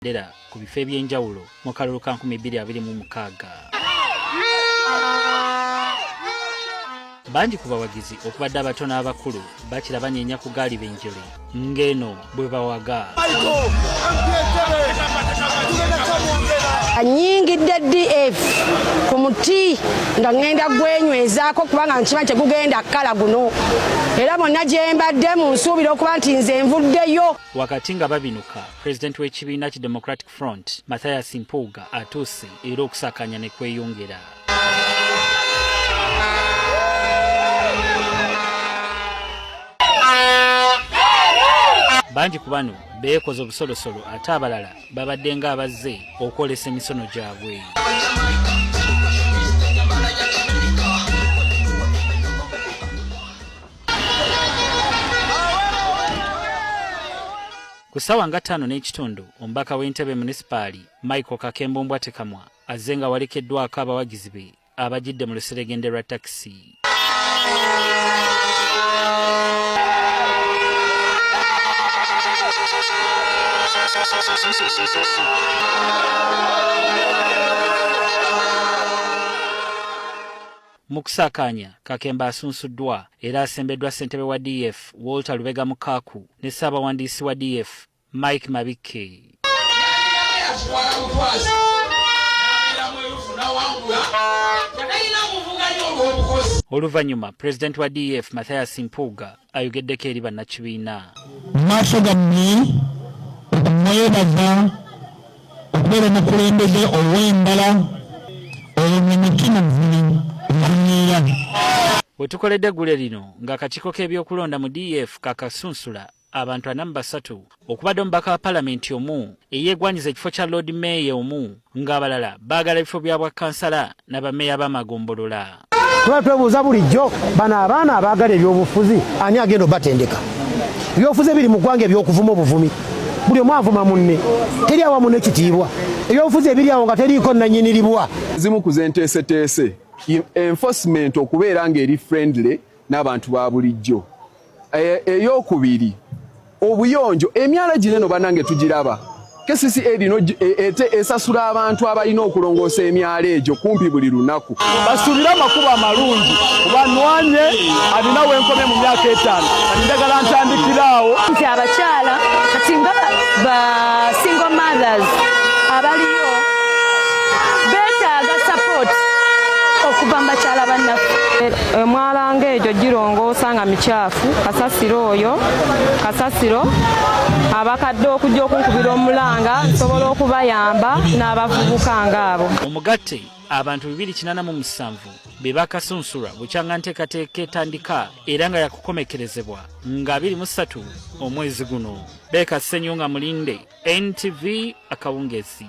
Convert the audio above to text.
Bendera ku bifo eby'enjawulo mu kalulu ka 2026. Bangi ku bawagizi okubadde abato n'abakulu bakira banyeenya ku gaali b'enjole ng'eno bwe bawaga. Nyingidde DF ku muti nga ŋŋenda gwenywezaako kubanga nkimanyi tegugenda kkala guno era bonna gye mbadde mu nsuubira okuba nti nze nvuddeyo. Wakati nga babinuka, pulezidenti w'ekibiina ki Democratic Front Mathias Mpuuga atuuse era okusakanya ne kweyongera. Bangi ku bano beekoze obusolosolo ate abalala babadde ng'abazze okwolesa emisono gyabwe. Ku ssaawa nga ttaano n'ekitundu omubaka w'Entebbe munisipaali Michael Kakembo Mbwatekamwa azze nga walekeddwako abawagizi be abajidde mu luseregende lwa takisi. Mu kusaakaanya, Kakembo asunsuddwa era asembeddwa ssentebe wa DF Walter Lubega Mukaaku ne ssaabawandiisi wa DF Mike Mabikke. Oluvannyuma pulezidenti wa DF Mathias Mpuuga ayogeddeko eri bannakibiina. Mu maaso gammwe okumwebaza okubeera omukulembeze ow'endala oyo mu mutima ogunyiira. We tukoledde eggule lino ng'akakiiko k'ebyokulonda mu DF kakasunsula abantu 43 okubadde omubaka wa palamenti omu eyeegwanyiza ekifo kya Lord Mayor omu ng'abalala baagala ebifo bya bwakkansala na bameeya b'amagombolola. Tuba twebuuza bulijjo bano abaana abaagala ebyobufuzi ani agenda obatendeka? Ebyobufuzi ebiri mu ggwanga eby'okuvuma obuvumi, buli omu avuma munne, teri awa munne kitiibwa. Ebyobufuzi ebiri awo nga teriiko nnannyiniribwa. Zimu ku zenteeseteese enforcement okubeera ng'eri friendly n'abantu ba bulijjo. Eyokubiri obuyonjo, emyala gino eno banange tugiraba KCCA erino ete esasula abantu abalina okulongoosa emyala egyo kumpi buli lunaku. Basuubire amakubo amalungi kuba nwanye alina wenkomye mu myaka etaano kati njagala ntandikire awo. Nti abakyala kati nga ba single mothers abaliyo beetaaga support okuva mu bakyala bannaffe. Emwala ng'egyo girongoosa nga mikyafu kasasiro oyo kasasiro abakadde okujja okunkubira omulanga nsobola okubayamba n'abavubuka ng'abo. Omugatte abantu 287 be bakasunsulwa bukyanga nteekateeka etandika era nga yakukomekerezebwa nga 23 omwezi guno. Beeka Ssenyonga Mulinde, NTV akawungeezi.